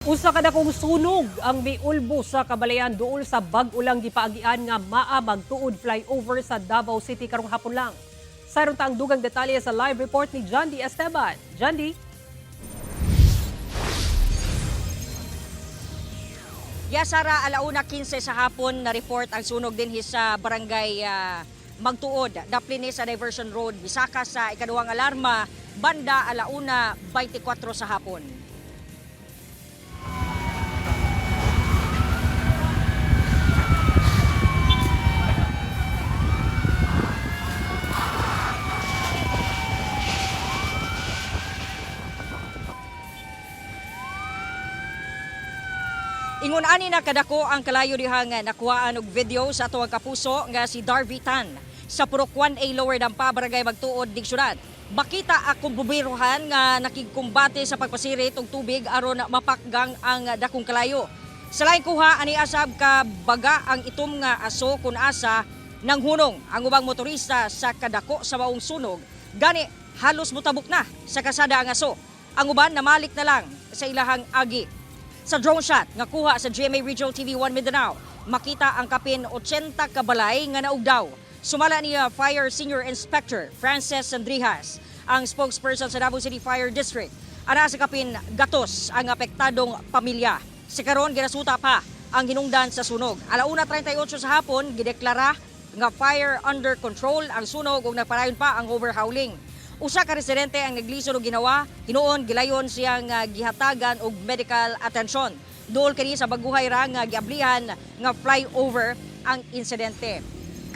Usa ka dakong sunog ang miulbo sa Kabalayan duol sa bag-o lang gipaagian nga Maa Magtuod flyover sa Davao City karong hapon lang. Sayron ta ang dugang detalye sa live report ni John D. Esteban. John D. Yasara, 1:15 sa hapon na report ang sunog din sa barangay Magtuod, daplin ni sa Diversion Road, Bisaka sa ikaduhang alarma, banda 1:24 sa hapon. Ingon ani na kadako ang kalayo diha nga nakuhaan og video sa ato ang kapuso nga si Darby Tan sa Purok 1A Lower Dampa, Barangay Magtuod, ning syudad. Makita akong bubiruhan nga nakigkumbate sa pagpasirit og tubig aron mapakgang ang dakong kalayo. Sa laing kuha ani asab ka baga ang itom nga aso kun asa nang hunong ang ubang motorista sa kadako sa maong sunog. Gani halos mutabok na sa kasada ang aso. Ang uban namalik na lang sa ilahang agi. Sa drone shot nga kuha sa GMA Regional TV 1 Mindanao, makita ang kapin 80 kabalay nga naugdaw. Sumala niya Fire Senior Inspector Frances Sandrijas, ang spokesperson sa Davao City Fire District. Ana sa kapin gatos ang apektadong pamilya. Sa karon ginasuta pa ang hinungdan sa sunog. 1:38 sa hapon gideklara nga fire under control ang sunog ug nagpadayon pa ang overhauling. Usa ka residente ang naglisod og ginawa, hinuon gilayon siyang gihatagan og medical attention. Duol kini sa baguhay ra nga giablihan nga flyover ang insidente.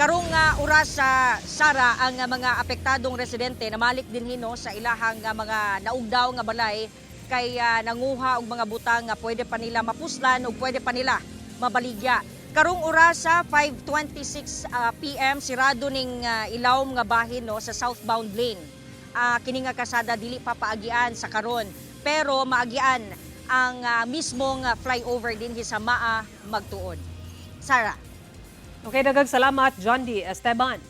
Karong oras sa Sara, ang mga apektadong residente namalik din hino sa ilahang mga naugdaw nga balay kay nanguha og mga butang nga pwede pa nila mapuslan o pwede pa nila mabaligya. Karong oras sa 5:26 PM, sirado ning ilawom nga bahin, no, sa southbound lane. Kini nga kasada dili pa paagian sa karon, pero maagian ang mismong flyover dinhi sa Maa Magtuod. Sara. Okay, daghang salamat, John D. Esteban.